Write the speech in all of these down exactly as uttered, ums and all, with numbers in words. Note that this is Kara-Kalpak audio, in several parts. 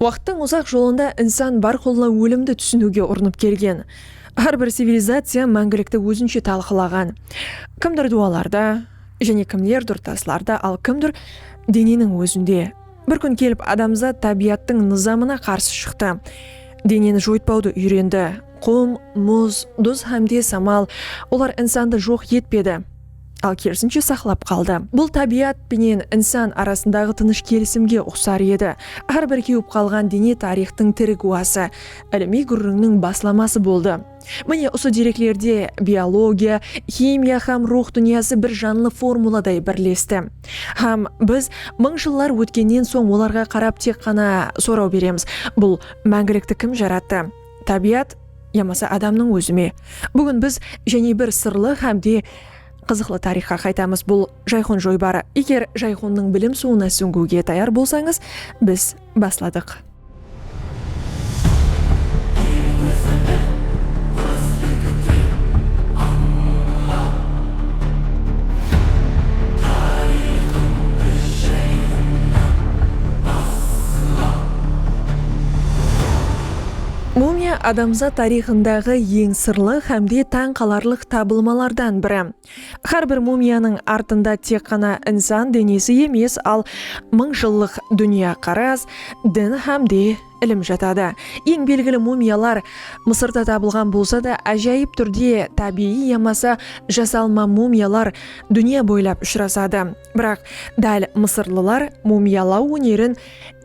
Waqıttıń uzaq jolında insan bárqulla ólimdi túsiniwge urınıp kelgen. Hár bir civilizaciya máńgilikti ózinshe talqılaǵan. Kimdir duwalarda, jáne kimlerdur taslarda, al kimdir deneniń ózinde. Bir kún kelip adamzat tábiyattıń nızamına qarsı shıqtı. Deneni joytpawdı úyrendi. Qum, muz, duz hám de samal, olar insandı joq etpedi. Al kerisinshe saqlap qaldı. Bul tábiyat penen insan arasındaǵı tınısh kelisimge uqsar edi. Hár bir kewip qalǵan dene tariyxtıń tiri gúwası, ilimiy gúrrińniń baslaması boldı. Mine, usı dereklerde biologiya, ximiya hám ruwx dúnyası bir janlı formuladay birlesti. Hám biz mıń jıllar ótkennen soń olarǵa qarap tek ǵana soraw beremiz: bul máńgilikti kim jarattı? Tábiyat yamasa adamnıń ózi me? Búgin biz jáne bir sırlı hám de qızıqlı tariyxqa qaytamız. Bul Jayxun joybarı. Eger Jayxunnıń bilim suwına súńgiwge tayar bolsańız, biz basladıq. Mumiya adamzat tariyxındaǵı eń sırlı hám de tań qalarlıq tabılmalardan biri. Hár bir mumiyanıń artında tek ǵana insan denesi emes, al mıń jıllıq dúnyaqaras, din hám de ilim jatadı. Eń belgili mumiyalar Mısırda tabılǵan bolsa da, ájayıp túrde tábiyiy yamasa jasalma mumiyalar dúnya boylap ushırasadı. Biraq dál mısırlılar mumiyalaw ónerin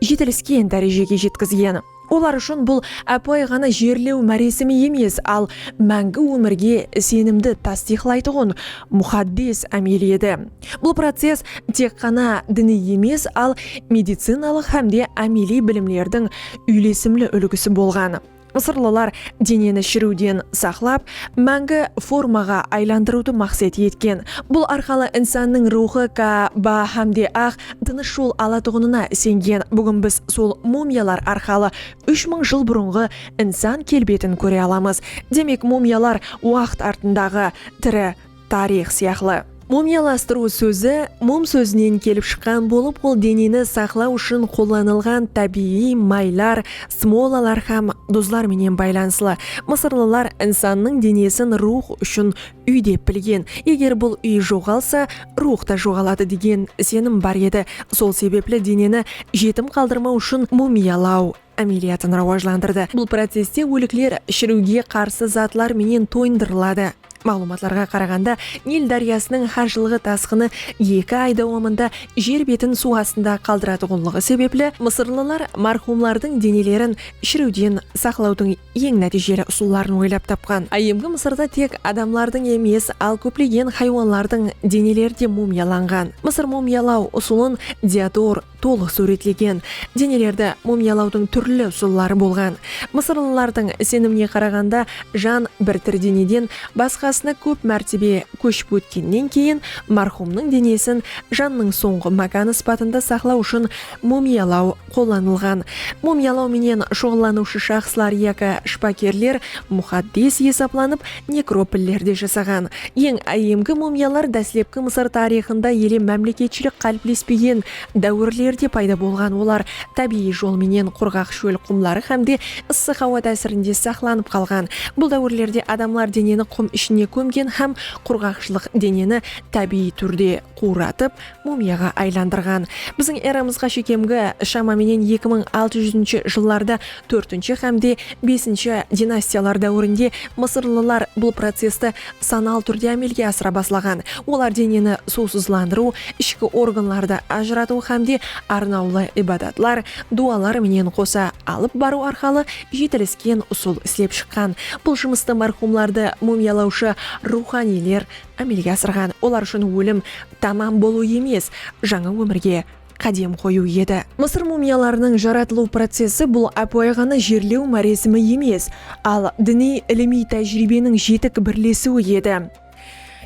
jetilisken dárejege jetkizgen. Olar ushın bul ápiwayı ǵana jerlew máresimi emes, al máńgi ómirge isenimdi tastıyıqlaytuǵın muqaddes ámel edi. Bul process tek ǵana diniy emes, al medicinalıq hám de ámeliy bilimlerdiń úylesimli úlgisi bolǵan. Mısırlılar deneni shiriwden saqlap, máńgi formaǵa aylandırıwdı maqset etken. Bul arqalı insannıń ruwxı ka, ba hám de aq, tınısh jol alatuǵınına isengen. Búgin biz sol mumiyalar arqalı úsh mıń jıl burınǵı insan kelbetin kóre alamız. Demek, mumiyalar waqıt artındaǵı tiri tariyx sıyaqlı. Mumiyalastırıw sózi mum sózinen kelip shıqqan bolıp, ol deneni saqlaw ushın qollanılǵan tábiyiy maylar, smolalar hám duzlar menen baylanıslı. Mısırlılar insannıń denesin ruwx ushın úy dep bilgen. Eger bul úy joǵalsa, ruwx ta joǵaladı degen isenim bar edi. Sol sebepli deneni jetim qaldırmaw ushın mumiyalaw ámeliyatın rawajlandırdı. Bul processte ólikler shiriwge qarsı zatlar menen toyındırıladı. Maǵlıwmatlarǵa qaraǵanda, Nil dáryasınıń hár jılǵı tasqını eki ay dawamında jer betin suw astında qaldıratuǵınlıǵı sebepli, mısırlılar marhumlardıń denelerin shiriwden saqlawdıń eń nátiyjeli usılların oylap tapqan. Áyyemgi Mısırda tek adamlardıń emes, al kóplegen haywanlardıń deneleri de mumiyalanǵan. Mısır mumiyalaw usılın Diodor tolıq súwretlegen. Denelerdi mumiyalawdıń túrli usılları bolǵan. Mısırlılardıń isenimine qaraǵanda, jan bir tiri deneden basqasına kóp mártebe kóship ótkennen keyin, marhumnıń denesin jannıń sońǵı mákanı sıpatında saqlaw ushın mumiyalaw qollanılǵan. Mumiyalaw menen shuǵıllanıwshı shaxslar yaki shıpakerler muqaddes esaplanıp, nekropollerde jasaǵan. Eń áyyemgi mumiyalar dáslepki Mısır tariyxında ele mámleketshilik qáliplespegen dáwirlerde payda bolǵan. Olar tábiyiy jol menen qurǵaq shól qumları hám de ıssı hawa tásirinde saqlanıp qalǵan. Bul dáwirlerde adamlar deneni qum ishine kómgen hám qurǵaqshılıq deneni tábiyiy túrde quwratıp, mumiyaǵa aylandırǵan. Biziń eramızǵa shekemgi, shama menen eki mıń altı júzinshi jıllarda tórtinshi hám de besinshi dinastiyalar dáwirinde mısırlılar bul processti sanal túrde ámelge asıra baslaǵan. Olar deneni suwsızlandırıw, ishki organlardı ajıratıw hám de arnawlı ibadatlar, duwalar menen qosa alıp barıw arqalı jetilisken usıl islep shıqqan. Bul jumıstı marhumlardı mumiyalawshı ruwxaniyler ámelge asırǵan. Olar ushın ólim tamam bolıw emes, jańa ómirge qádem qoyıw edi. Mısır mumiyalarınıń jaratılıw processi bul ápiwayı ǵana jerlew máresimi emes, al diniy-ilimiy tájiriybeniń jetik birlesiwi edi.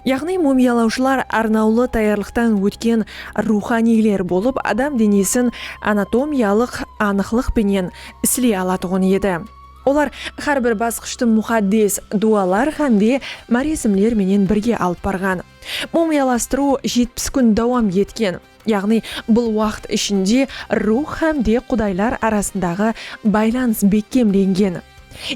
Yaǵnıy mumiyalawshılar arnawlı tayarlıqtan ótken ruwxaniyler bolıp, adam denesin anatomiyalıq anıqlıq penen isley alatuǵın edi. Olar hár bir basqıshtı muqaddes duwalar hám de máresimler menen birge alıp barǵan. Mumiyalastırıw jetpis kún dawam etken. Yaǵnıy, bul waqıt ishinde ruwx hám de qudaylar arasındaǵı baylanıs bekkemlengen.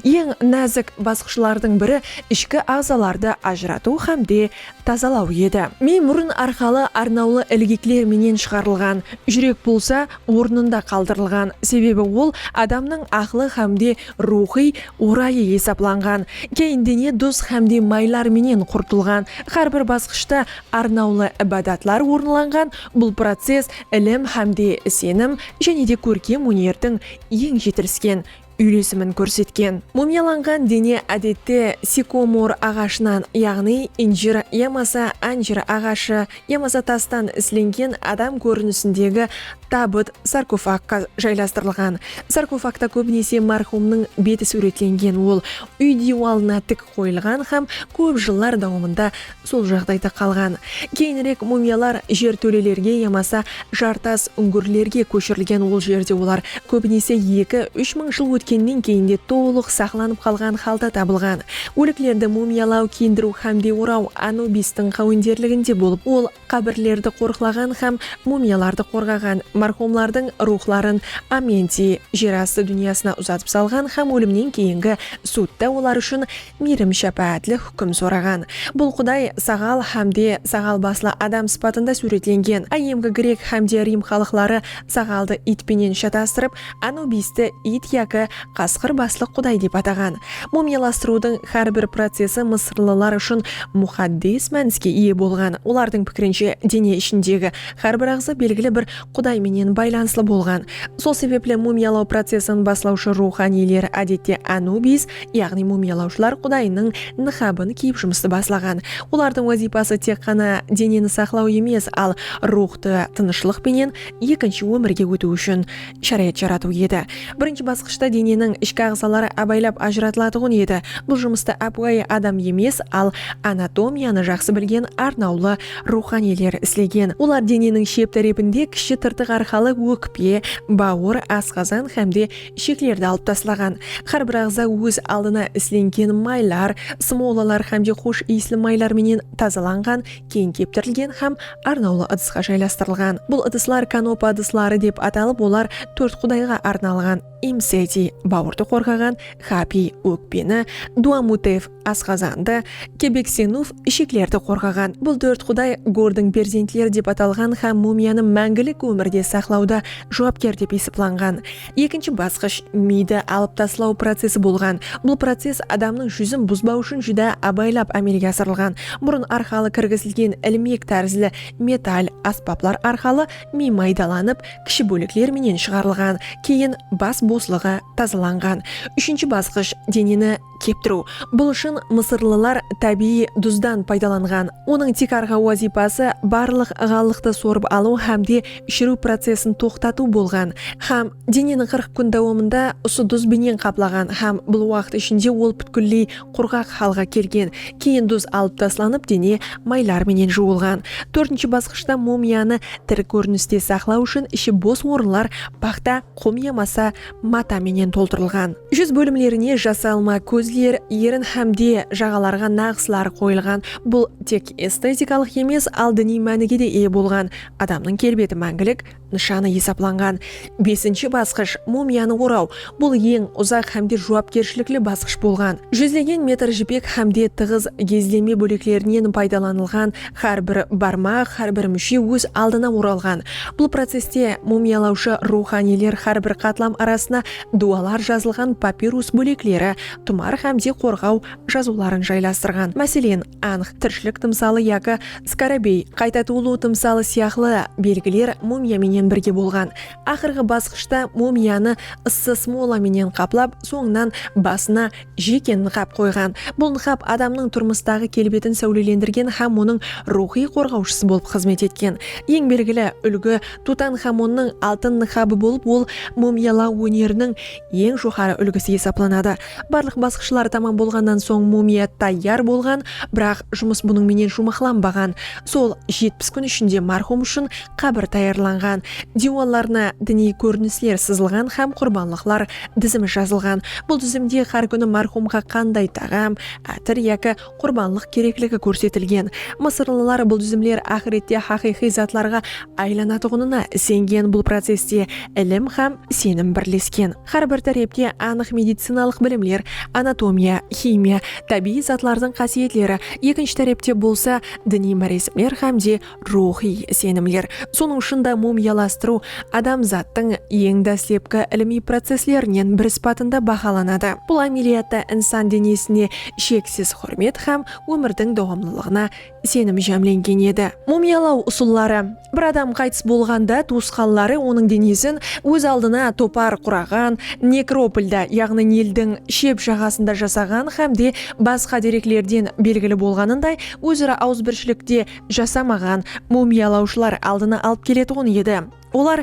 Eń názik basqıshlardıń biri ishki aǵzalardı ajıratıw hám de tazalaw edi. Miy murın arqalı arnawlı ilgekler menen shıǵarılǵan, júrek bolsa ornında qaldırılǵan, sebebi ol adamnıń aqlı hám de ruwxıy orayı esaplanǵan. Keyin dene duz hám de maylar menen qurtılǵan. Hár bir basqıshta arnawlı ibadatlar orınlanǵan. Bul process ilim hám de isenim, jáne de kórkem ónerdiń eń jetilisken úylesimin kórsetken. Mumiyalanǵan dene, ádette, sikomor aǵashınan, yaǵnıy injir yamasa ánjir aǵashı yamasa tastan islengen adam kórinisindegi tabıt sarkofagqa jaylastırılǵan. Sarkofagta kóbinese marhumnıń beti súwretlengen, ol úy diywalına tik qoyılǵan hám kóp jıllar dawamında sol jaǵdayda qalǵan. Keyinirek mumiyalar jer tólelerge yamasa jartas úńgirlerge kóshirilgen, ol jerde olar kóbinese eki-úsh mıń jıl ótkennen keyin de tolıq saqlanıp qalǵan halda tabılǵan. Óliklerdi mumiyalaw, kiyindiriw hám de oraw Anubistiń qáwenderliginde bolıp, ol qábirlerdi qorıqlaǵan hám mumiyalardı qorǵaǵan, marhumlardıń ruwxların Amenti jer astı dúnyasına uzatıp salǵan hám ólimnen keyingi sudta olar ushın miyrim-shápáátli húkim soraǵan. Bul quday saǵal hám de saǵal baslı adam sıpatında súwretlengen. Áyyemgi grek hám de rim xalıqları saǵaldı iyt penen shatastırıp, Anubisti iyt yaki qasqır baslı quday dep ataǵan. Mumiyalastırıwdıń hár bir procesi mısırlılar ushın muqaddes mániske iye bolǵan. Olardıń pikirinshe, dene ishindegi hár bir aǵza belgili bir quday menen baylanıslı bolǵan. Sol sebepli mumiyalaw procesin baslawshı ruwxaniyler, ádette, Anubis, yaǵnıy mumiyalawshılar qudayınıń nıqabın kiyip jumıstı baslaǵan. Olardıń wazıypası tek ǵana deneni saqlaw emes, al ruwxtı tınıshlıq penen ekinshi ómirge ótiw ushın sharayat jaratıw edi. Birinshi basqıshta deneniń ishki aǵzaları ábaylap ajıratılatuǵın edi. Bul jumıstı ápiwayı adam emes, al anatomiyanı jaqsı bilgen arnawlı ruwxaniyler islegen. Olar deneniń shep tárepinde kishi tırtıq arqalı ókpe, bawır, asqazan hám de isheklerdi alıp taslaǵan. Hár bir aǵza óz aldına islengen maylar, smolalar hám de xosh iyisli maylar menen tazalanǵan, keyin keptirilgen hám arnawlı ıdısqa jaylastırılǵan. Bul ıdıslar kanopa ıdısları dep atalıp, olar tórt qudayǵa arnalǵan: Imseti, bawırdı qorǵaǵan, Hapi, ókpeni, Duamutef, asqazandı, Kebeksenuf, isheklerdi qorǵaǵan. Bul tórt quday Gordıń perzentleri dep atalǵan hám mumiyanı máńgilik ómirde saqlawda juwapker dep esaplanǵan. Ekinshi basqısh miydi alıp taslaw procesi bolǵan. Bul process adamnıń júzin buzbaw ushın júdá ábaylap ámelge asırılǵan. Murın arqalı kirgizilgen ilmek tárizli metall ásbaplar arqalı miy maydalanıp, kishi bólekler menen shıǵarılǵan. Keyin bas boslıǵı tazalanǵan. Úshinshi basqısh, deneni keptiriw. Bul ushın mısırlılar tábiyiy duzdan paydalanǵan. Onıń tiykarǵı wazıypası barlıq ǵallıqtı sorıp alıw hám de shiriw procesin toqtatıw bolǵan. Hám deneni qırq kún dawamında usı duz benen qaplaǵan hám bul waqıt ishinde ol pútkilley qurǵaq halǵa kelgen. Keyin duz alıp taslanıp, dene maylar menen juwılǵan. Tórtinshi basqıshta mumiyanı tiri kóriniste saqlaw ushın ishi bos orınlar paxta, qum yamasa mata menen toltırılǵan. Júz bólimlerine jasalma kózler, erin hám de jaǵalarǵa naǵıslar qoyılǵan. Bul tek estetikalıq emes, al diniy mánige de iye bolǵan. Adamnıń kelbeti máńgilik nıshanı esaplanǵan. Besinshi basqısh, mumiyanı oraw. Bul eń uzaq hám de juwapkershilikli basqısh bolǵan. Júzlegen metr jipek hám de tıǵız gezleme bóleklerinen paydalanılǵan, hár bir barmaq, hár bir múshe óz aldına oralǵan. Bul processte mumiyalawshı ruwxaniyler hár bir qatlam arasına duwalar jazılǵan papirus bólekleri, tumar hám de qorǵaw jazıwların jaylastırǵan. Máselen, ańx, tirshilik tımsalı yaki skarabey, qayta tuwılıw tımsalı sıyaqlı belgiler mumiya menen birge bolǵan. Aqırǵı basqıshta mumiyanı ıssı smola menen qaplap, sońınan basına jeke nıqap qoyǵan. Bul nıqap adamnıń turmıstaǵı kelbetin sáwlelendirgen hám onıń ruwxıy qorǵawshısı bolıp xızmet etken. Eń belgili úlgi Tutanxamonnıń altın nıqabı bolıp, ol mumiyalaw óneriniń eń joqarı úlgisi esaplanadı. Barlıq basqıshlar tamam bolǵannan soń, mumiya tayar bolǵan, biraq jumıs bunıń menen juwmaqlanbaǵan. Sol jetpis kún ishinde marhum ushın qábir tayarlanǵan. Diywallarına diniy kórinisler sızılǵan hám qurbanlıqlar dizimi jazılǵan. Bul dizimde hár kúni marhumǵa qanday taǵam, átir yaki qurbanlıq kerekligi kórsetilgen. Mısırlılar bul dizimler aqırette haqıyqıy zatlarǵa aylanatuǵınına isengen. Bul processte ilim hám isenim birlesken. Hár bir tárepte anıq medicinalıq bilimler, anatomiya, ximiya, tábiyiy zatlardıń qásiyetleri, ekinshi tárepte bolsa diniy máresimler hám de ruwxıy isenimler. Sonıń ushın da mumiyalastırıw adamzattıń eń dáslepki ilimiy processlerinen biri sıpatında bahalanadı. Bul ámeliyatta insan denesine sheksiz húrmet hám ómirdiń dawamlılıǵına isenim jámlengen edi. Mumiyalaw usılları. Bir adam qaytıs bolǵanda, tuwısqanları onıń denesin óz aldına topar quraǵan nekropolda, yaǵnıy Nildiń shep jaǵasında jasaǵan hám de basqa dereklerden belgili bolǵanınday, óz-ara awızbirshilikte jasamaǵan mumiyalawshılar aldına alıp keletuǵın edi. Olar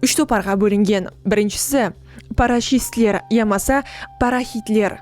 úsh toparǵa bólingen. Birinshisi, parashistler yamasa parahitler,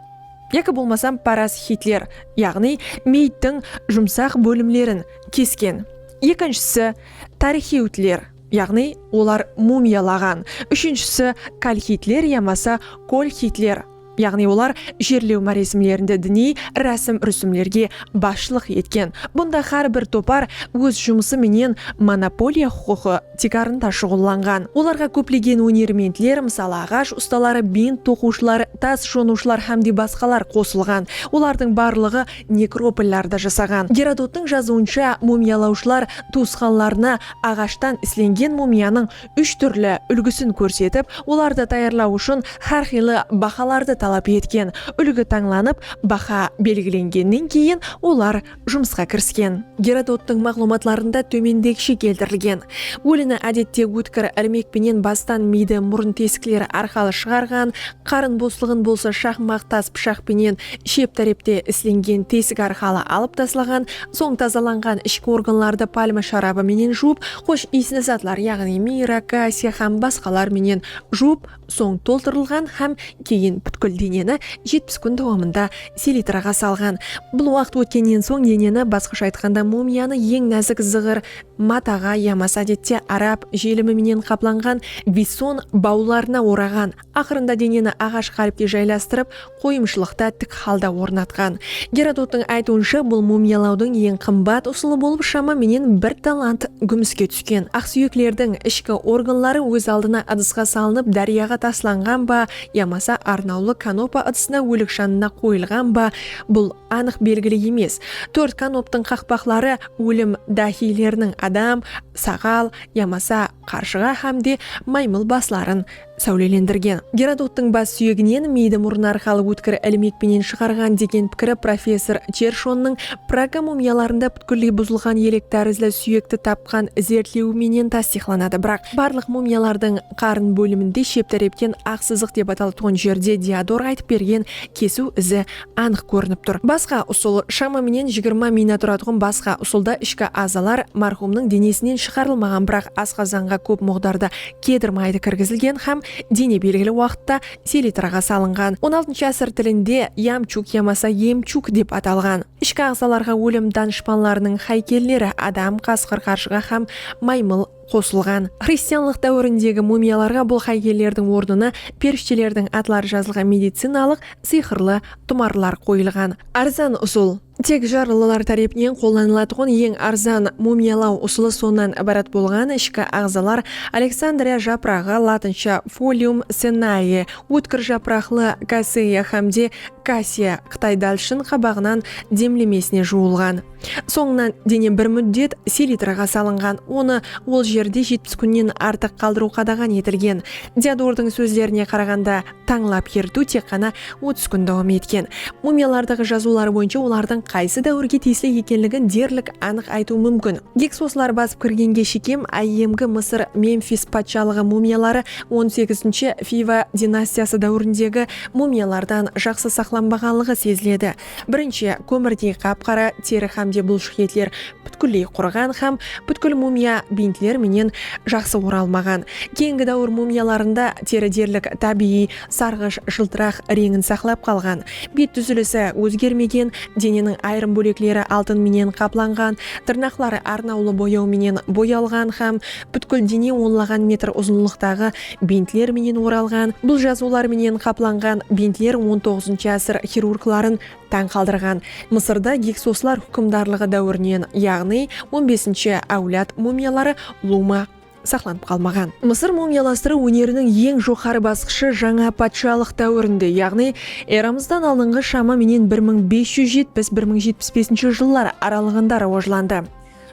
yaki bolmasam parashitler, yaǵnıy meyittiń jumsaq bólimlerin kesken. Ekinshisi, tarxiutler, yaǵnıy olar mumiyalaǵan. Úshinshisi, kolxitler yamasa kolxitler, yaǵnıy olar jerlew máresimlerinde diniy rásim-rúsimlerge basshılıq etken. Bunda hár bir topar óz jumısı menen monopoliya huqıqı tiykarında shuǵıllanǵan. Olarǵa kóplegen ónermentler, mısalı, aǵash ustaları, bent toqıwshılar, tas jonıwshılar hám de basqalar qosılǵan. Olardıń barlıǵı nekropollarda jasaǵan. Gerodottıń jazıwınsha, mumiyalawshılar tuwısqanlarına aǵashtan islengen mumiyanıń úsh túrli úlgisin kórsetip, olardı tayarlaw ushın hár qıylı bahalardı talap etken. Úlgi tańlanıp, baha belgilengennen keyin olar jumısqa kirisken. Gerodottıń maǵlıwmatlarında tómendegishe keltirilgen. Ólini ádette ótkir ilmek penen bastan miydi murın tesikleri arqalı shıǵarǵan, qarın boslıǵın bolsa shaxmaq tas pıshaq penen shep tárepte islengen tesik arqalı alıp taslaǵan, soń tazalanǵan ishki organlardı palma sharabı menen juwıp, xosh iyisli zatlar, yaǵnıy miyra, kassiya hám basqalar menen juwıp, soń toltırılǵan hám keyin pútkil deneni jetpis kún dawamında selitraǵa salǵan. Bul waqıt ótkennen soń deneni, basqasha aytqanda, mumiyanı eń názik zıǵır mataǵa yamasa ádette arab jelimi menen qaplanǵan visson bawlarına oraǵan. Aqırında deneni aǵash qálipte jaylastırıp, qoyımshılıqta tik halda ornatqan. Gerodottıń aytıwınsha, bul mumiyalawdıń eń qımbat usılı bolıp, shama menen bir talant gúmiske túsken. Aqsúyeklerdiń ishki organları óz aldına ıdısqa salınıp, dáryaǵa taslanǵan ba yamasa arnawlı kanoppa ıdısına ólik janına qoyılǵan ba, bul anıq belgili emes. Tórt kanoptıń qaqpaqları ólim dáhiyleriniń adam, saǵal yamasa qarshıǵa hám de maymıl basların sáwlelendirgen. Gerodottıń bas súyeginen miydi murın arqalı ótkir ilmek penen shıǵarǵan degen pikiri professor Chershonnıń Praga mumiyalarında pútkilley buzılǵan elek tárizli súyekti tapqan izertlewi menen tastıyıqlanadı. Biraq barlıq mumiyalardıń qarın bóliminde shep tárepten aq sızıq dep atalatuǵın jerde Diodor aytıp bergen kesiw izi anıq kórinip tur. Basqa usıl, shama menen jigirma mina turatuǵın basqa usılda ishki aǵzalar marhumnıń denesinen shıǵarılmaǵan, biraq asqazanǵa kóp muǵdarda kedr maydı kirgizilgen hám dene belgili waqıtta selitraǵa salınǵan. On altınshı ásir tilinde yamchuk yamasa emchuk dep atalǵan. Ishki aǵzalarǵa ólim danıshpanlarınıń háykelleri, adam, qasqır, qarshıǵa hám maymıl qosılǵan. Xristianlıq dáwirindegi mumiyalarǵa bul háykellerdiń ornına perishtelerdiń atları jazılǵan medicinalıq sıyqırlı tumarlar qoyılǵan. Arzan usıl. Tek jarlılar tárepinen qollanılatuǵın eń arzan mumiyalaw usılı sonnan ibarat bolǵan ishki aǵzalar Aleksandriya japıraǵı, latınsha Folium sennae, ótkir japıraqlı kaseya hám de kassiya, qıtay dálshin qabaǵınan demlemesine juwılǵan. Sońınan dene bir múddet selitraǵa salınǵan. Onı ol jerde jetpis kúnnen artıq qaldırıw qadaǵan etilgen. Diodordıń sózlerine qaraǵanda, tańlap eritiw tek ǵana otız kún dawam etken. Mumiyalardaǵı jazıwlar boyınsha olardıń qaysı dáwirge tiyisli ekenligin derlik anıq aytıw múmkin. Giksoslar basıp kirgenge shekem áyyemgi Mısır Memfis patshalıǵı mumiyaları on segizinshi Fiva dinastiyası dáwirindegi mumiyalardan jaqsı saqlanǵan. saqlanbaǵanlıǵı seziledi. Birinshi, kómirdey qap-qara teri hám de bulshıq etler pútkilley qurıǵan hám pútkil mumiya bintler menen jaqsı oralmaǵan. Keyingi dáwir mumiyalarında teri derlik tábiyiy sarǵısh jıltıraq reńin saqlap qalǵan. Bet dúzilisi ózgermegen, deneniń ayırım bólekleri altın menen qaplanǵan, tırnaqları arnawlı boyaw menen boyalǵan hám pútkil dene onlaǵan metr uzınlıqtaǵı bintler menen oralǵan. Bul jazıwlar menen qaplanǵan bintler on toǵızınshı ásir xirurgların tań qaldırǵan. Mısırda Giksoslar húkimdarlıǵı dáwirinen, yaǵnıy on besinshi áwlad mumiyaları luwma saqlanıp qalmaǵan. Mısır mumiyalastırıw óneriniń eń joqarı basqıshı jańa patshalıq dáwirinde, yaǵnıy eramızdan aldınǵı shama menen bir mıń bes júz jetpis, bir mıń jetpis besinshi jıllar aralıǵında rawajlandı.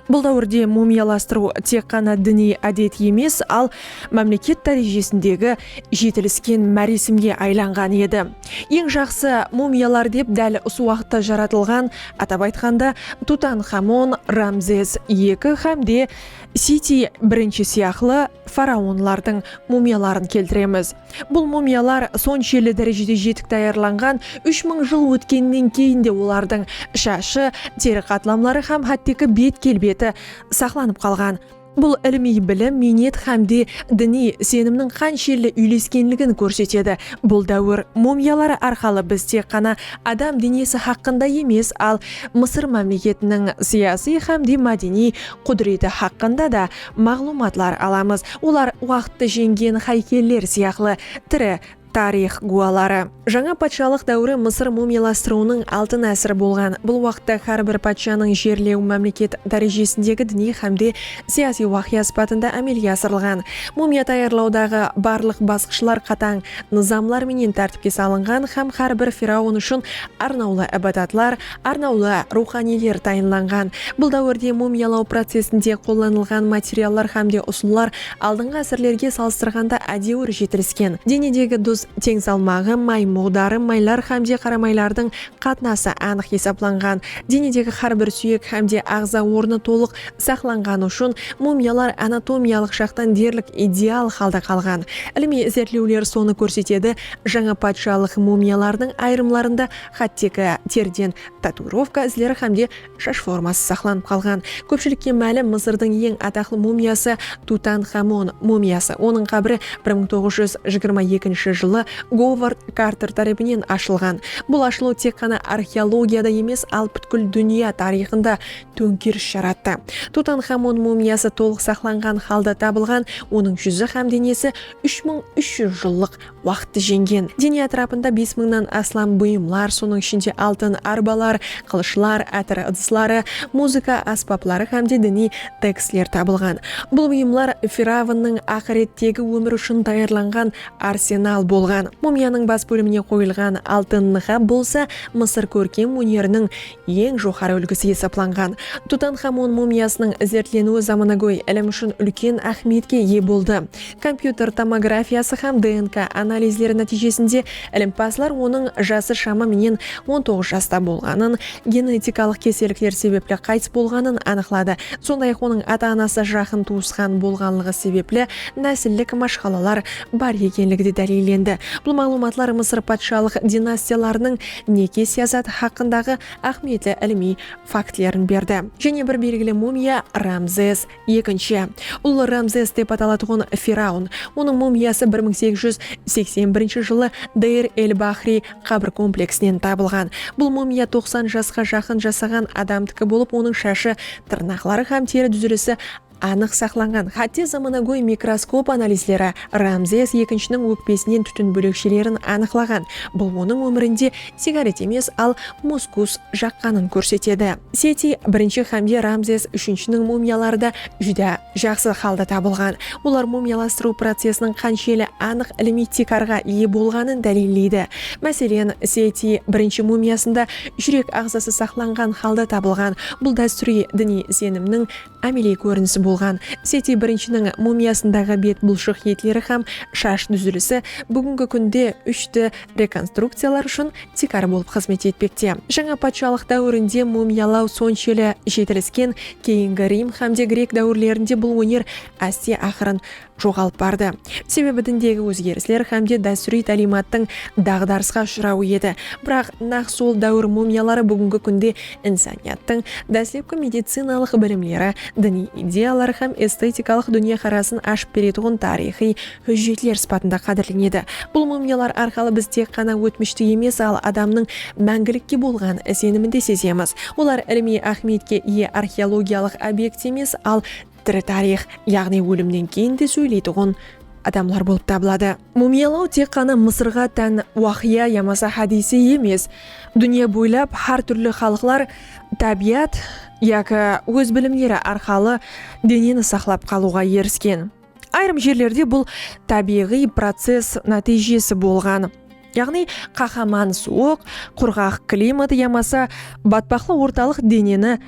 Bul dáwirde mumiyalastırıw tek ǵana diniy ádet emes, al mámleket dárejesindegi jetilisken máresimge aylanǵan edi. Eń jaqsı mumiyalar dep dál usı waqıtta jaratılǵan, atap aytqanda, Tutanxamon, Ramzes eki hám de Seti birinshi sıyaqlı faraonlardıń mumiyaların keltiremiz. Bul mumiyalar sonshelli dárejede jetik tayarlanǵan, úsh mıń jıl ótkennen keyin de olardıń shashı, teri qatlamları hám hátteki bet kelbeti saqlanıp qalǵan. Bul ilimiy bilim, miynet hám de diniy isenimniń qanshelli úyleskenligin kórsetedi. Bul dáwir mumiyaları arqalı biz tek ǵana adam denesi haqqında emes, al Mısır mámleketiniń siyasiy hám de mádeniy qúdireti haqqında da maǵlıwmatlar alamız. Olar waqıttı jeńgen háykeller sıyaqlı tiri tariyx gúwaları. Jańa patshalıq dáwiri Mısır mumiyalastırıwınıń altın ásiri bolǵan. Bul waqıtta hár bir patshanıń jerlew mámleket dárejesindegi diniy hám de siyasiy waqıya sıpatında ámelge asırılǵan. Mumiya tayarlawdaǵı barlıq basqıshlar qatań nızamlar menen tártipke salınǵan hám hár bir firaon ushın arnawlı ibadatlar, arnawlı ruwxaniyler tayınlanǵan. Bul dáwirde mumiyalaw procesinde qollanılǵan materiallar hám de usıllar aldınǵı ásirlerge salıstırǵanda ádewir jetilisken. Denedegi duz teń salmaǵı, may muǵdarı, maylar hám de qaramaylardıń qatnası anıq esaplanǵan. Denedegi hár bir súyek hám de aǵza ornı tolıq saqlanǵanı ushın mumiyalar anatomiyalıq jaqtan derlik ideal halda qalǵan. Ilimiy izertlewler sonı kórsetedi, jańa patshalıq mumiyalarınıń ayırımlarında hátteki teriden tatuirovka izleri hám de shash forması saqlanıp qalǵan. Kópshilikke málim, Mısırdıń eń ataqlı mumiyası Tutanxamon mumiyası. Onıń qábiri bir mıń toǵız júz jigirma ekinshi jılı Говард Картер tárepinen ashılǵan. Bul ashılıw tek ǵana arxeologiyada emes, al pútkil dúnya tariyxında tóńkeris jarattı. Tutanxamon mumiyası tolıq saqlanǵan halda tabılǵan, onıń júzi hám denesi úsh mıń úsh júz jıllıq waqıttı jeńgen. Dene átirapında bes mıńnan aslam buyımlar, sonıń ishinde altın arbalar, qılıshlar, átir ıdısları, muzıka ásbapları hám de diniy tekstler tabılǵan. Bul buyımlar firaonnıń aqırettegi ómir ushın tayarlanǵan arsenal bolǵan. Mumiyanıń bas bólimine qoyılǵan altın nıqap bolsa Mısır kórkem óneriniń eń joqarı úlgisi esaplanǵan. Tutanxamon mumiyasınıń izertleniwi zamanagóy ilim ushın úlken áhmiyetke iye boldı. Kompyuter tomografiyası hám D N K analizleri nátiyjesinde ilimpazlar onıń jası shama menen on toǵız jasta bolǵanın, genetikalıq kesellikler sebepli qaytıs bolǵanın anıqladı. Sonday-aq, onıń ata-anası jaqın tuwısqan bolǵanlıǵı sebepli násillik mashqalalar bar ekenligi de dálillendi. Bul maǵlıwmatlar Mısır patshalıq dinastiyalarınıń neke siyasatı haqqındaǵı áhmiyetli ilimiy faktlerin berdi. Jáne bir belgili mumiya Ramzes ekinshi. Ullı Ramzes dep atalatuǵın firaon. Onıń mumiyası bir mıń segiz júz seksen birinshi jılı Deir el-Bahri qabir kompleksinen tabılǵan. Bul mumiya toqsan jasqa jaqın jasaǵan adamdiki bolıp, onıń shashı, tırnaqları hám teri dúzilisi anıq saqlanǵan. Hátte zamanagóy mikroskop analizleri Ramzes ekinshiniń ókpesinen tútin bólekshelerin anıqlaǵan. Bul onıń ómirinde sigaret emes, al muskus jaqqanın kórsetedi. Seti birinshi hám de Ramzes úshinshiniń mumiyaları da júdá jaqsı halda tabılǵan. Olar mumiyalastırıw procesiniń qanshelli anıq ilimiy tiykarǵa iye bolǵanın dálilleydi. Máselen, Seti birinshi mumiyasında júrek aǵzası saqlanǵan halda tabılǵan. Bul dástúriy diniy isenimniń ámeliy kórinisi bolǵan. Seti birinshiniń mumiyasındaǵı bet bulshıq etleri hám shash dúzilisi búgingi kúnde úsh D rekonstrukciyalar ushın tiykar bolıp xızmet etpekte. Jańa patshalıq dáwirinde mumiyalaw sonshelli jetilisken, keyingi Rim hám de Grek dáwirlerinde bul óner áste-aqırın joǵalıp bardı. Sebebi dindegi ózgerisler hám de dástúriy táliymattıń daǵdarısqa ushırawı edi. Biraq naq sol dáwir mumiyaları búgingi kúnde insaniyattıń dáslepki medicinalıq bilimleri, diniy ideyaları hám estetikalıq dúnyaqarasın ashıp beretuǵın tariyxıy hújjetler sıpatında qádirlenedi. Bul mumiyalar arqalı biz tek ǵana ótmishti emes, al adamnıń máńgilikke bolǵan isenimin de sezemiz. Olar ilimiy áhmiyetke iye arxeologiyalıq obyekt emes, al tiri tariyx, yaǵnıy ólimnen keyin de sóyleytuǵın adamlar bolıp tabıladı. Mumiyalaw tek ǵana Mısırǵa tán waqıya yamasa hádiyse emes. Dúnya boylap hár túrli xalıqlar tábiyat yaki óz bilimleri arqalı deneni saqlap qalıwǵa erisken. Ayırım jerlerde bul tábiyǵıy process nátiyjesi bolǵan. Yaǵnıy, qaqaman suwıq, qurǵaq klimat yamasa batpaqlı ortalıq deneni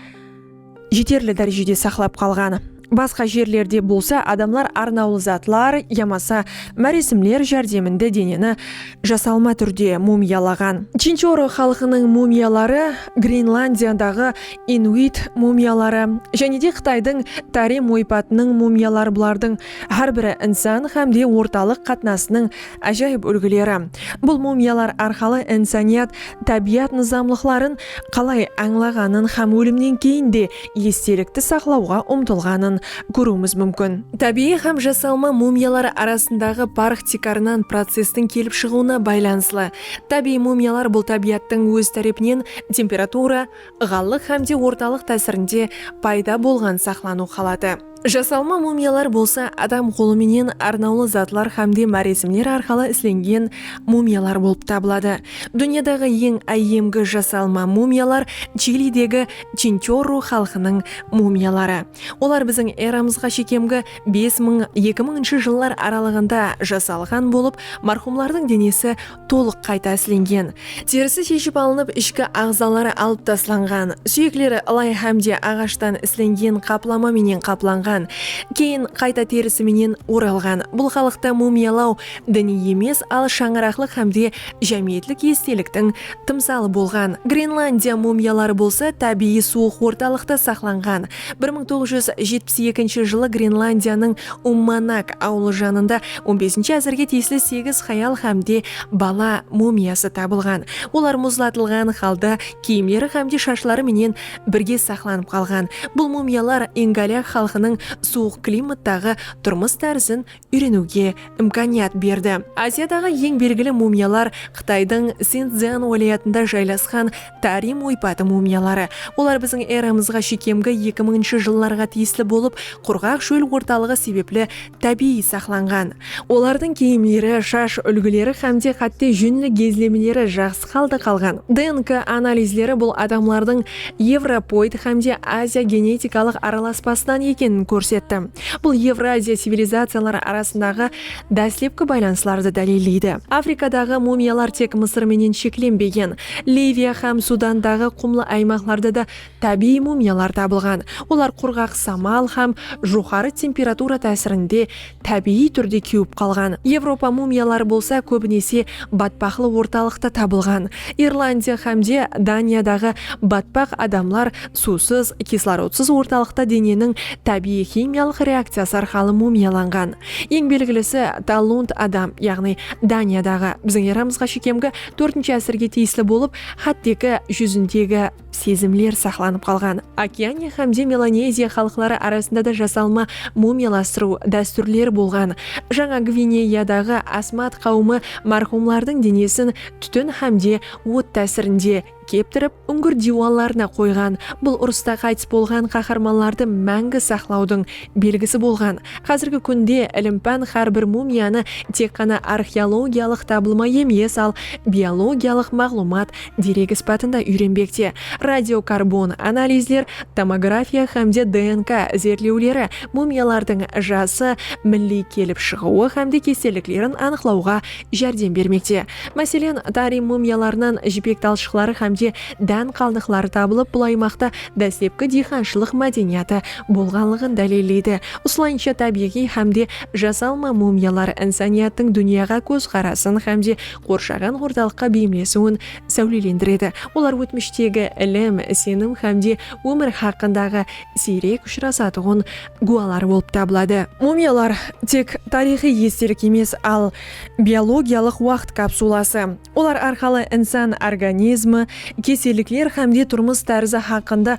jeterli dárejede saqlap qalǵan. Basqa jerlerde bolsa adamlar arnawlı zatlar yamasa máresimler járdeminde deneni jasalma túrde mumiyalaǵan. Chinchorro xalqınıń mumiyaları, Grenlandiyadaǵı inuit mumiyaları jáne de Qıtaydıń Tarim oypatınıń mumiyaları, bulardıń hár biri insan hám de ortalıq qatnasınıń ájayıp úlgileri. Bul mumiyalar arqalı insaniyat tábiyat nızamlıqların qalay ańlaǵanın hám ólimnen keyin de estelikti saqlawǵa umtılǵanın kóriwimiz múmkin. Tábiyiy hám jasalma mumiyalar arasındaǵı parıq tiykarınan processtiń kelip shıǵıwına baylanıslı. Tábiyiy mumiyalar bul tábiyattıń óz tárepinen temperatura, ıǵallıq hám de ortalıq tásirinde payda bolǵan saqlanıw halatı. Jasalma mumiyalar bolsa adam qolı menen arnawlı zatlar hám de máresimler arqalı islengen mumiyalar bolıp tabıladı. Dúnyadaǵı eń áyyemgi jasalma mumiyalar Chilidegi Chinchorro xalqınıń mumiyaları. Olar biziń eramızǵa shekemgi bes mıń, eki mıńınshı jıllar aralıǵında jasalǵan bolıp, marhumlardıń denesi tolıq qayta islengen. Terisi sheship alınıp, ishki aǵzaları alıp taslanǵan, súyekleri ılay hám de aǵashtan islengen qaplama menen qaplanǵan, keyin qayta terisi menen oralǵan. Bul xalıqta mumiyalaw diniy emes, al shańaraqlıq hám de jámiyetlik esteliktiń tımsalı bolǵan. Grenlandiya mumiyaları bolsa tábiyiy suwıq ortalıqta saqlanǵan. Bir mıń toǵız júz jetpis ekinshi jılı Grenlandiyanıń Ummanak awılı janında on besinshi ásirge tiyisli segiz hayal hám de bala mumiyası tabılǵan. Olar muzlatılǵan halda kiyimleri hám de shashları menen birge saqlanıp qalǵan. Bul mumiyalar Ingalyak xalqınıń suwıq klimattaǵı turmıs tárizin úyreniwge imkaniyat berdi. Aziyadaǵı eń belgili mumiyalar Qıtaydıń Sinszyan wálayatında jaylasqan Tarim oypatı mumiyaları. Olar biziń eramızǵa shekemgi eki mıńınshı jıllarǵa tiyisli bolıp, qurǵaq shól ortalıǵı sebepli tábiyiy saqlanǵan. Olardıń kiyimleri, shash úlgileri hám de hátte júnli gezlemeleri jaqsı halda qalǵan. D N K analizleri bul adamlardıń evropoid hám de Aziya genetikalıq aralaspasınan ekenin kórsetti. Bul Evraziya civilizaciyaları arasındaǵı dáslepki baylanıslardı dálilleydi. Afrikadaǵı mumiyalar tek Mısır menen sheklenbegen. Liviya hám Sudandaǵı qumlı aymaqlarda da tábiyiy mumiyalar tabılǵan. Olar qurǵaq samal hám joqarı temperatura tásirinde tábiyiy túrde kewip qalǵan. Evropa mumiyaları bolsa kóbinese batpaqlı ortalıqta tabılǵan. Irlandiya hám de Daniyadaǵı batpaq adamlar suwsız, kislorodsız ortalıqta deneniń tábiyiy ximiyalıq reakciyası arqalı mumiyalanǵan. Eń belgilisi Tallund adam, yaǵnıy Daniyadaǵı, biziń eramızǵa shekemgi tórtinshi ásirge tiyisli bolıp, hátteki júzindegi sezimler saqlanıp qalǵan. Okeaniya hám de Melaneziya xalıqları arasında da jasalma mumiyalastırıw dástúrleri bolǵan. Jańa Gvineyadaǵı Asmat qáwimi marhumlardıń denesin tútin hám de ot tásirinde keptirip, úńgir diywanlarına qoyǵan. Bul urısta qaytıs bolǵan qaharmanlardı máńgi saqlawdıń belgisi bolǵan. Házirgi kúnde ilim-pán hár bir mumiyanı tek ǵana arxeologiyalıq tabılma emes, al biologiyalıq maǵlıwmat deregi sıpatında úyrenbekte. Radiokarbon analizler, tomografiya hám de D N K izertlewleri mumiyalardıń jası, milliy kelip shıǵıwı hám de keselliklerin anıqlawǵa járdem bermekte. Máselen, Tarim mumiyalarınan jipek talshıqları hám de dán qaldıqları tabılıp, bul aymaqta dáslepki diyqanshılıq mádeniyatı bolǵanlıǵın dálilleydi. Usılayınsha, tábiyǵıy hám de jasalma mumiyalar insaniyattıń dúnyaǵa kózqarasın hám de qorshaǵan ortalıqqa beyimlesiwin sáwlelendiredi. Olar ótmishtegi ilim, isenim hám de ómir haqqındaǵı siyrek ushırasatuǵın gúwalar bolıp tabıladı. Mumiyalar tek tariyxıy estelik emes, al biologiyalıq waqıt kapsulası. Olar arqalı insan organizmi, kesellikler hám de turmıs tárizi haqqında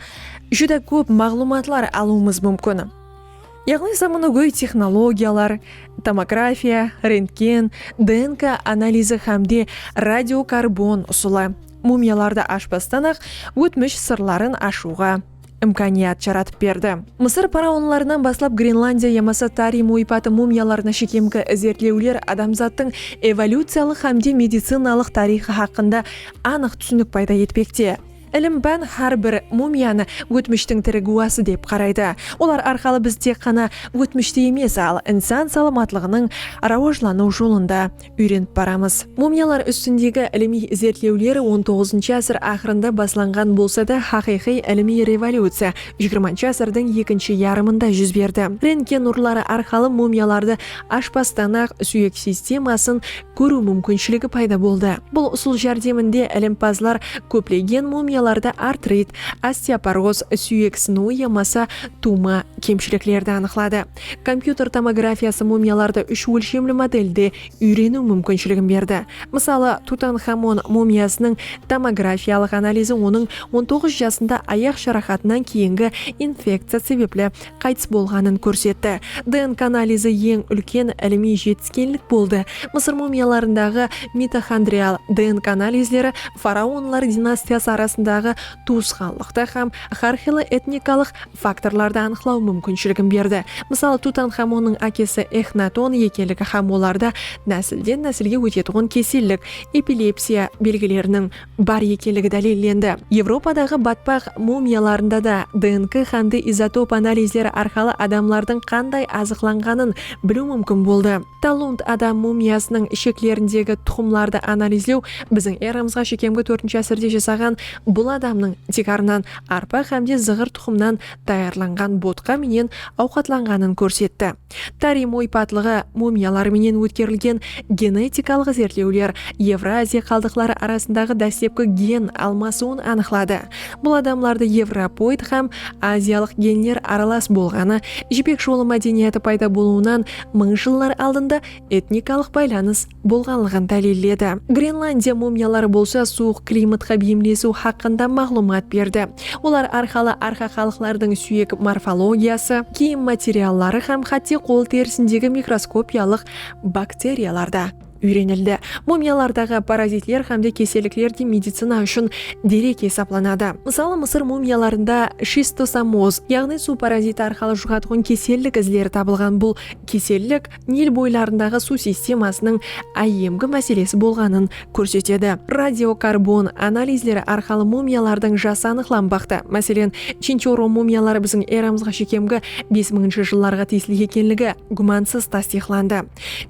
júdá kóp maǵlıwmatlar alıwımız múmkin. Yaǵnıy, zamanagóy texnologiyalar, tomografiya, rentgen, D N K analizi hám de radiokarbon usılı mumiyalardı ashpastan-aq ótmish sırların ashıwǵa imkaniyat jaratıp berdi. Mısır faraonlarınan baslap Grenlandiya yamasa Tariy muipatı mumiyalarına shekemgi izertlewler adamzattıń evolyuciyalıq hám de medicinalıq tariyxı haqqında anıq túsinik payda etpekte. Ilim pán hár bir mumiyanı ótmishtiń tiri gúwası dep qaraydı. Olar arqalı biz tek ǵana ótmishti emes, al insan salamatlıǵınıń rawajlanıw jolın da úyrenip baramız. Mumiyalar ústindegi ilimiy izertlewler on toǵızınshı ásir aqırında baslanǵan bolsa da, haqıyqıy ilimiy revolyuciya jigirmanshı ásirdiń ekinshi yarımında júz berdi. Rentgen nurları arqalı mumiyalardı ashpastan-aq súyek sistemasın kóriw múmkinshiligi payda boldı. Bul usıl járdeminde ilimpazlar kóplegen mumiyalarda artrit, osteoporoz, súyek sınıwı yamasa tuwma kemshiliklerdi anıqladı. Kompyuter tomografiyası mumiyalardı úsh ólshemli modelde úyreniw múmkinshiligin berdi. Mısalı, Tutanxamon mumiyasınıń tomografiyalıq analizi onıń on toǵız jasında ayaq jaraqatınan keyingi infekciya sebepli qaytıs bolǵanın kórsetti. D N K analizi eń úlken ilimiy jetiskenlik boldı. Mısır mumiyalarındaǵı mitoxondrial D N K analizleri faraonlar dinastiyası arasındaǵı tuwısqanlıqtı hám hár qıylı etnikalıq faktorlardı anıqlaw múmkinshiligin berdi. Mısalı, Tutanxamonnıń ákesi Exnaton ekenligi hám olarda násilden-násilge ótetuǵın kesellik, epilepsiya belgileriniń bar ekenligi dálillendi. Evropadaǵı batpaq mumiyalarında da D N K hám de izotop analizleri arqalı adamlardıń qanday azıqlanǵanın biliw múmkin boldı. Tallunt adam mumiyasınıń isheklerindegi tuqımlardı analizlew biziń eramızǵa shekemgi tórtinshi ásirde jasaǵan bul adamnıń tiykarınan arpa hám de zıǵır tuqımınan tayarlanǵan botqa menen awqatlanǵanın kórsetti. Tariy muipatlıǵı mumiyalar menen ótkerilgen genetikalıq izertlewler Evraziya qaldıqları arasındaǵı dáslepki gen almasıwın anıqladı. Bul adamlarda evropoid hám aziyalıq genler aralas bolǵanı, Jipek jolı mádeniyatı payda bolıwınan mıń jıllar aldında etnikalıq baylanıs bolǵanlıǵın dálilledi. Grenlandiya mumiyaları bolsa suwıq klimatqa beyimlesiw haqqında maǵlıwmat berdi. Olar arqalı arqa xalıqlardıń súyek morfologiyası, kiyim materialları hám hátte qol terisindegi mikroskopiyalıq bakteriyalar da úyrenildi. Mumiyalardaǵı parazitler hám de kesellikler de medicina ushın derek esaplanadı. Mısalı, Mısır mumiyalarında shistosomoz, yaǵnıy suw paraziti arqalı juǵatuǵın kesellik izleri tabılǵan. Bul kesellik Nil boylarındaǵı suw sistemasınıń áyyemgi máselesi bolǵanın kórsetedi. Radiokarbon analizleri arqalı mumiyalardıń jası anıqlanbaqta. Máselen, Chinchoro mumiyaları biziń eramızǵa shekemgi bes mıńınshı jıllarǵa tiyisli ekenligi gúmansız tastıyıqlandı.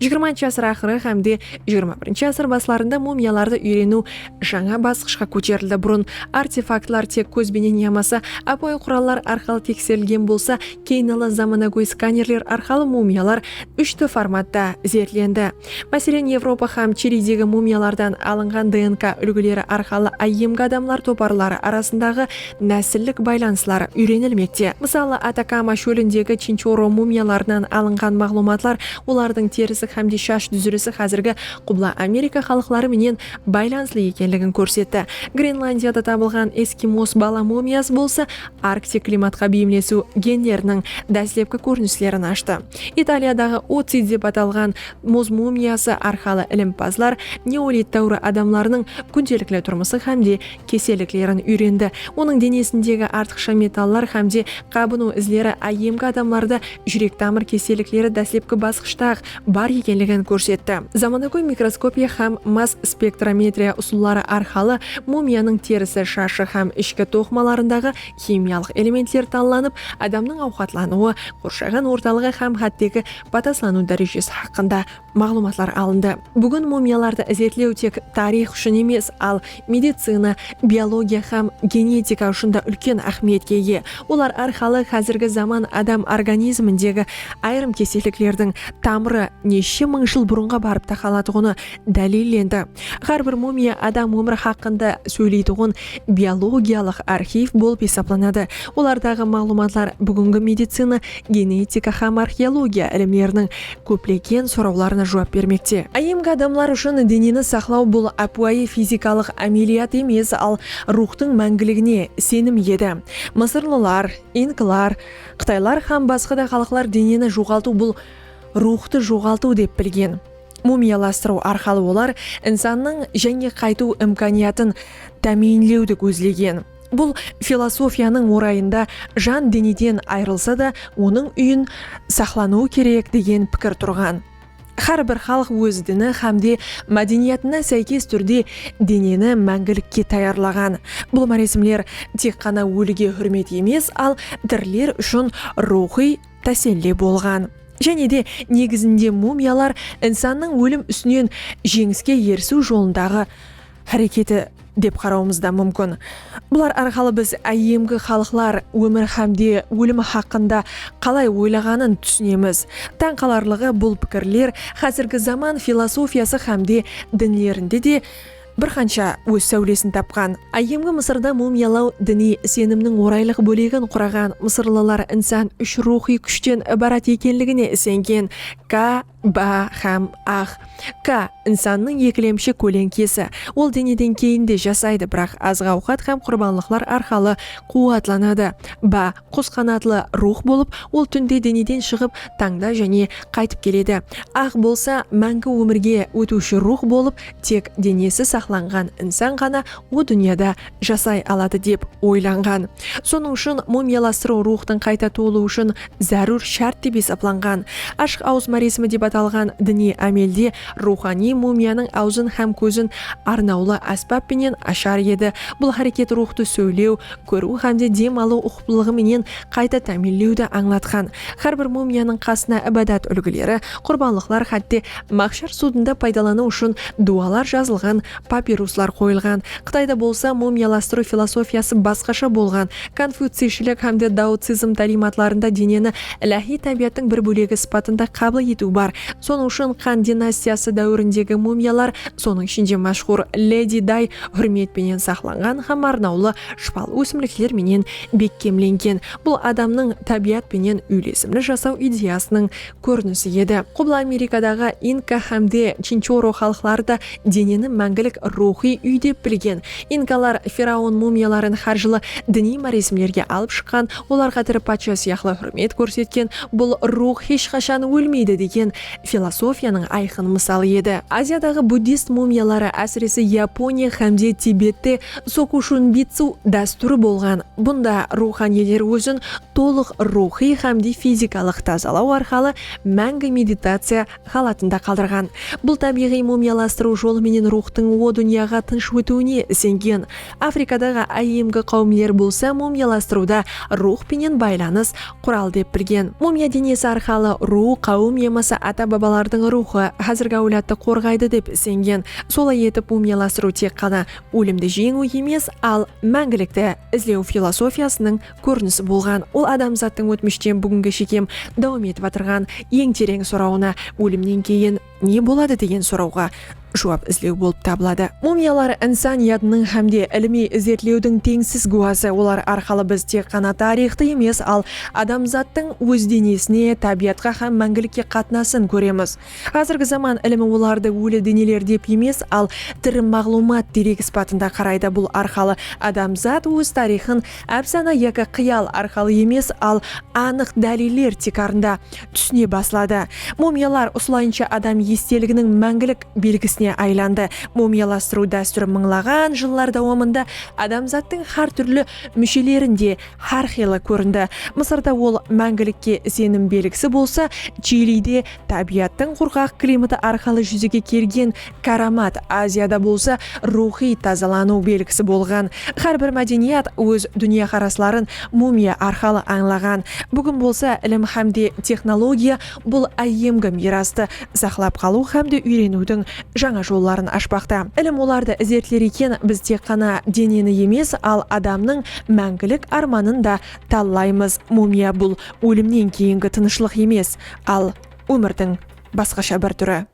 Jigirmanshı ásir aqırı hám de jigirma birinshi ásir baslarında mumiyalardı úyreniw jańa basqıshqa kóterildi. Burın artefaktlar tek kóz benen yamasa ápiwayı qurallar arqalı tekserilgen bolsa, keyin ala zamanagóy skanerler arqalı mumiyalar úsh D formatta izertlendi. Máselen, Evropa hám Chilidegi mumiyalardan alınǵan D N K úlgileri arqalı áyyemgi adamlar toparları arasındaǵı násillik baylanıslar úyrenilmekte. Mısalı, Atakama shólindegi Chinchoro mumiyalarınan alınǵan maǵlıwmatlar, olardıń terisi hám de shash dúzilisi házirgi Qubla Amerika xalıqları menen baylanıslı ekenligin kórsetti. Grenlandiyada tabılǵan eskimos bala mumiyası bolsa Arktik klimatqa beyimlesiw genleriniń dáslepki kórinislerin ashtı. Italiyadaǵı Otsi dep atalǵan muz mumiyası arqalı ilimpazlar neolit dáwri adamlarınıń kúndelikli turmısı hám de keselliklerin úyrendi. Onıń denesindegi artıqsha metallar hám de qabınıw izleri áyyemgi adamlarda júrek-tamır kesellikleri dáslepki basqıshta-aq bar ekenligin kórsetti. Zaman Anagóy mikroskopiya hám mass spektrometriya usılları arqalı mumiyanıń terisi, shashı hám ishki toqımalarındaǵı ximiyalıq elementler tallanıp, adamnıń awqatlanıwı, qorshaǵan ortalıǵı hám hátteki pataslanıw dárejesi haqqında maǵlıwmatlar alındı. Búgin mumiyalardı izertlew tek tariyx ushın emes, al medicina, biologiya hám genetika ushın da úlken áhmiyetke iye. Olar arqalı házirgi zaman adam organizmindegi ayırım keselliklerdiń tamırı neshshe mıń jıl burınǵa barıp taqalatuǵını dálillendi. Hár bir mumiya adam ómiri haqqında sóyleytuǵın biologiyalıq arxiv bolıp esaplanadı. Olardaǵı maǵlıwmatlar búgingi medicina, genetika hám arxeologiya ilimleriniń kóplegen sorawlarına juwap bermekte. Áyyemgi adamlar ushın deneni saqlaw bul ápiwayı fizikalıq ámeliyat emes, al ruwxtıń máńgiligine isenim edi. Mısırlılar, inklar, qıtaylar hám basqa da xalıqlar deneni joǵaltıw bul ruwxtı joǵaltıw dep bilgen. Mumiyalastırıw arqalı olar insannıń jáne qaytıw imkaniyatın támiyinlewdi gózlegen. Bul filosofiyanıń orayında jan deneden ayırılsa da, onıń úyin saqlanıwı kerek degen pikir turǵan. Hár bir xalıq óz dini hám de mádeniyatına sáykes túrde deneni máńgilikke tayarlaǵan. Bul máresimler tek ǵana ólige húrmet emes, al tiriler ushın ruwxıy táselli bolǵan. Jáne de, negizinde mumiyalar insannıń ólim ústinen jeńiske erisiw jolındaǵı háreketi dep qarawımız da múmkin. Bular arqalı biz áyyemgi xalıqlar ómir hám de ólimi haqqında qalay oylaǵanın túsinemiz. Tań qalarlıǵı, bul pikirler házirgi zaman filosofiyası hám de dinlerinde de bir qansha óz sáwlesin tapqan. Áyyemgi Mısırda mumiyalaw diniy isenimniń oraylıq bólegin quraǵan. Mısırlılar insan úsh ruwxıy kúshten ibarat ekenligine isengen. Ka, ba hám ax. Ka, insannıń ekilemshi kóleńkesi. Ol deneden keyin de jasaydı, biraq azıq-awqat hám qurbanlıqlar arqalı quwatlanadı. Ba, qus qanatlı ruwx bolıp, ol túnde deneden shıǵıp, tańda jáne qaytıp keledi. Ax bolsa máńgi ómirge ótiwshi ruwx bolıp, tek denesi saqlanǵan insan ǵana o dúnyada jasay aladı dep oylanǵan. Sonıń ushın mumiyalastırıw ruwxtıń qayta tuwılıwı ushın zárúr shárt dep esaplanǵan. Ashıq awız máresimi dep atalǵan diniy ámelde ruwxaniy mumiyanıń awzın hám kózin arnawlı ásbap penen ashar edi. Bul háreket ruwxtı sóylew, kóriw hám de dem alıw uqıplılıǵı menen qayta támiyinlewdi ańlatqan. Hár bir mumiyanıń qasına ibadat úlgileri, qurbanlıqlar, hátte Mahshar sudında paydalanıw ushın duwalar jazılǵan papiruslar qoyılǵan. Qıtayda bolsa mumiyalastırıw filosofiyası basqasha bolǵan. Konfuciyshilik hám de daotsizm táliymatlarında deneni iláhiy tábiyattıń bir bólegi sıpatında qabıl etiw bar. Sonıń ushın Han dinastiyası dáwirindegi mumiyalar, sonıń ishinde mashhur Ledi Day, húrmet penen saqlanǵan hám arnawlı shıpalı ósimlikler menen bekkemlengen. Bul adamnıń tábiyat penen úylesimli jasaw ideyasınıń kórinisi edi. Qubla Amerikadaǵı Inka hám de Chinchorro xalıqları da deneni máńgilik ruwxıy úy dep bilgen. Inkalar firaon mumiyaların hár jılı diniy máresimlerge alıp shıqqan, olarǵa tiri patsha sıyaqlı húrmet kórsetken. Bul ruwx hesh qashan ólmeydi degen filosofiyanıń ayqın mısalı edi. Aziyadaǵı buddist mumiyaları, ásirese Yaponiya hám de Tibette sokushunbitsu dástúri bolǵan. Bunda ruwxaniyler ózin tolıq ruwxıy hám de fizikalıq tazalaw arqalı máńgi meditaciya halatında qaldırǵan. Bul tábiyǵıy mumiyalastırıw jolı menen ruwxtıń o dúnyaǵa tınısh ótiwine isengen. Afrikadaǵı áyyemgi qáwimler bolsa mumiyalastırıwda ruwx penen baylanıs qural dep bilgen. Mumiya denesi arqalı ruw, qáwim yamasa ata-babalardıń ruwxı, házirgi áwladtı qorǵaydı dep isengen. Solay etip, mumiyalastırıw tek ǵana ólimdi jeńiw emes, al máńgilikti izlew filosofiyasınıń kórinisi bolǵan. Ol adamzattıń ótmishten búginge shekem dawam etip atırǵan eń tereń sorawına, ólimnen keyin ne boladı degen sorawǵa juwap izlew bolıp tabıladı. Mumiyalar insan yadınıń hám de ilimiy izertlewdiń teńsiz gúwası. Olar arqalı biz tek ǵana tariyxtı emes, al adamzattıń óz denesine, tábiyatqa hám máńgilikke qatnasın kóremiz. Házirgi zaman ilimi olardı óli deneler dep emes, al tiri maǵlıwmat deregi sıpatında qaraydı. Bul arqalı adamzat óz tariyxın ápsana yaki qıyal arqalı emes, al anıq dáliller tiykarında túsine basladı. Mumiyalar usılayınsha adam esteliginiń máńgilik belgisine aylandı. Mumiyalastırıw dástúri mıńlaǵan jıllar dawamında adamzattıń hár túrli múshelerinde hár qıylı kórindi. Mısırda ol máńgilikke isenim belgisi bolsa, Chilide tábiyattıń qurǵaq klimatı arqalı júzege kelgen káramat, Aziyada bolsa ruwxıy tazalanıw belgisi bolǵan. Hár bir mádeniyat óz dúnyaqarasların mumiya arqalı ańlaǵan. Búgin bolsa ilim hám de texnologiya bul áyyemgi miyrastı saqlap qalıw hám de úyreniwdiń jańa jolların ashpaqta. Ilim olardı izertler eken, biz tek ǵana deneni emes, al adamnıń máńgilik ármanın da tallaymız. Mumiya bul ólimnen keyingi tınıshlıq emes, al ómirdiń basqasha bir túri.